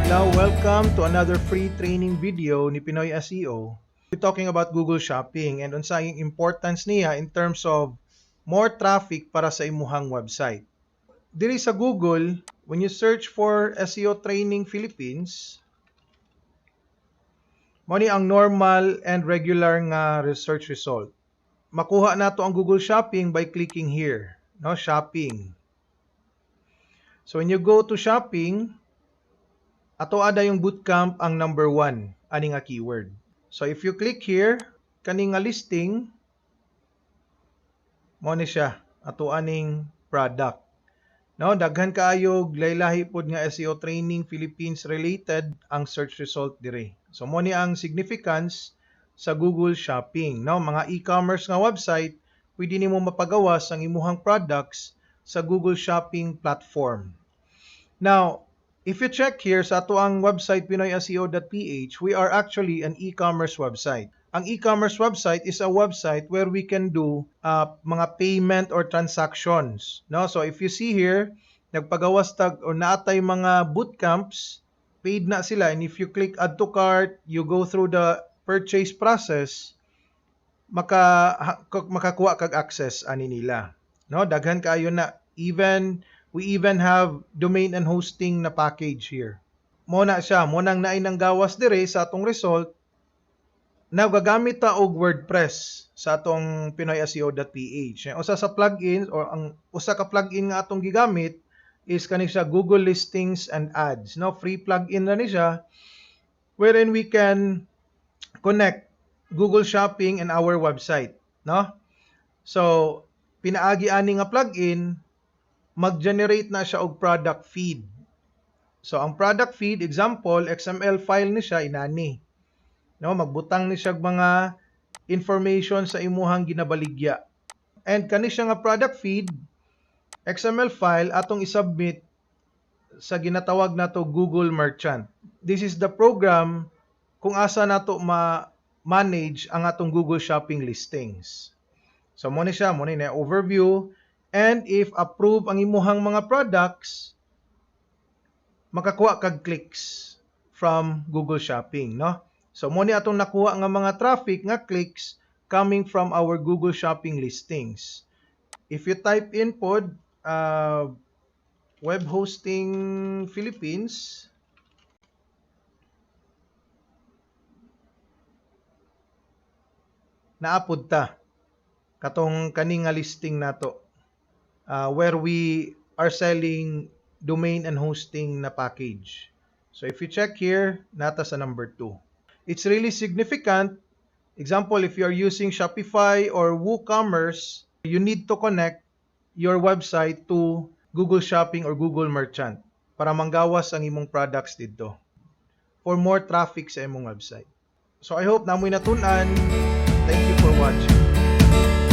Adlaw. Welcome to another free training video ni Pinoy SEO. We're talking about Google Shopping and unsa ang importance niya in terms of more traffic para sa imuhang website. Diri sa Google, when you search for SEO Training Philippines, mao ni ang normal and regular nga research result. Makuha nato ang Google Shopping by clicking here, no, Shopping. So when you go to Shopping, ato ada yung bootcamp ang number one ani nga keyword. So if you click here, kani nga listing, mao ni siya ato aning product. No, daghan kaayo laylahi pod nga SEO Training Philippines related ang search result dire. So mao ni ang significance sa Google Shopping, no? Mga e-commerce nga website, pwede nimo mapagawas ang imuhang products sa Google Shopping platform. Now, if you check here sa ato ang website pinoyseo.ph, we are actually an e-commerce website. Ang e-commerce website is a website where we can do mga payment or transactions, no? So if you see here, nagpagawas tag or naatay mga bootcamps, paid na sila, and if you click add to cart, you go through the purchase process, makakuha kag access ani nila. No, daghan kaayo na, even we even have domain and hosting na package here. Mo na siya, mo nang naay nang gawas dire sa atong result. Now, gagamit ta og WordPress sa atong pinoyseo.ph. Usa sa plugins or ang usa ka plugin nga atong gigamit is kani siya, Google Listings and Ads. No, free plugin na ni siya wherein we can connect Google Shopping and our website, no? So, pinaagi ani nga plugin, mag-generate na siya og product feed. So ang product feed, example, XML file ni siya inani. No, magbutang ni siya og mga information sa imuhang ginabaligya. And kani siya nga product feed XML file atong isubmit sa ginatawag nato Google Merchant. This is the program kung asa nato ma-manage ang atong Google Shopping listings. So mo ni siya, mo ni na overview, and if approve ang imuhang mga products, makakuha kag clicks from Google Shopping, no? So mo ni atong nakuha nga mga traffic nga clicks coming from our Google Shopping listings. If you type in pod web hosting Philippines, naapod ta katong kani nga listing nato where we are selling domain and hosting na package. So if you check here, nata sa number 2. It's really significant. Example, if you are using Shopify or WooCommerce, you need to connect your website to Google Shopping or Google Merchant para manggawas ang imong products dito for more traffic sa imong website. So I hope namoy natun-an. Thank you for watching.